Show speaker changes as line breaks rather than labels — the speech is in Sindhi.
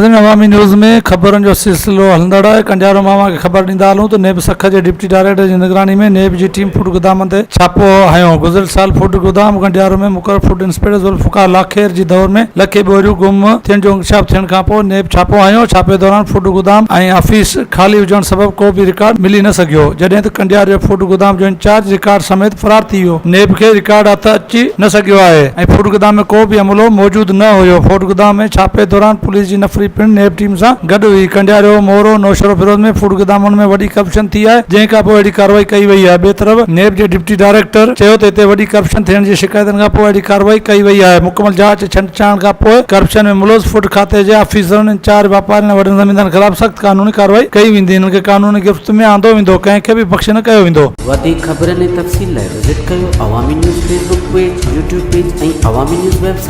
ناظرين عوامي نيوز ۾ خبرن جو سلسلو هلندڙ آهي ڪنڊيارو مان اوهان کي خبر ڏيندا هلون ته نيب سکر جي ڊپٽي ڊائريڪٽر جي نگراني ۾ نيب جي ٽيم فوڊ گدامن تي ڇاپو هنيو گذريل سال فوڊ گدام ڪنڊيارو ۾ مقرر فوڊ انسپيڪٽر ذوالفقار لاکير جي دور ۾ لکين ٻوريون گم ٿيڻ جو انڪشاف ٿيڻ کانپوء نيب ڇاپو هنيو ڇاپي دوران فوڊ گدام ۽ آفيس خالي هجڻ سبب ڪو به رڪارڊ ملي نه سگهيو جڏهن ته ڪنڊيارو جي فوڊ گدام جو انچارج رڪارڊ سميت فرار ٿي ويو نيب کي رڪارڊ هٿ اچي نه سگهيو آهي ۽ فوڊ گدام ۾ ڪو به عملو موجود نه هيو فوڊ گدام ۾ ڇاپي دوران پوليس جي نفري پڻ نيب ٽيم سان گڏ هئي ڪنڊياريو مورو نوشهروفيروز ۾ فوڊ گدامن ۾ وڏي ڪرپشن ٿي آهي جنهن کانپوء اهڙي ڪارروائي ڪئي وئي آهي ٻئي طرف نيب جي ڊپٽي ڊائريڪٽر چيو ته هتي وڏي ڪرپشن ٿيڻ جي شڪايتن کانپوء اهڙي ڪارروائي ڪئي وئي آهي مڪمل جاچ ڇنڊڇاڻ کانپوء ڪرپشن ۾ ملوث فوڊ کاتي جي آفيسرن انچارج واپارين ۽ وڏن زميندارن خلاف سخت قانوني ڪارروائي ڪئي ويندي انهن کي قانوني گرفت ۾ آندو ويندو ڪنهن کي به بخش نه ڪيو ويندو.
وڌيڪ خبرن ۽ تفصيل لاء وزٽ ڪيو Awami news Facebook page, YouTube page ۽ Awami news website.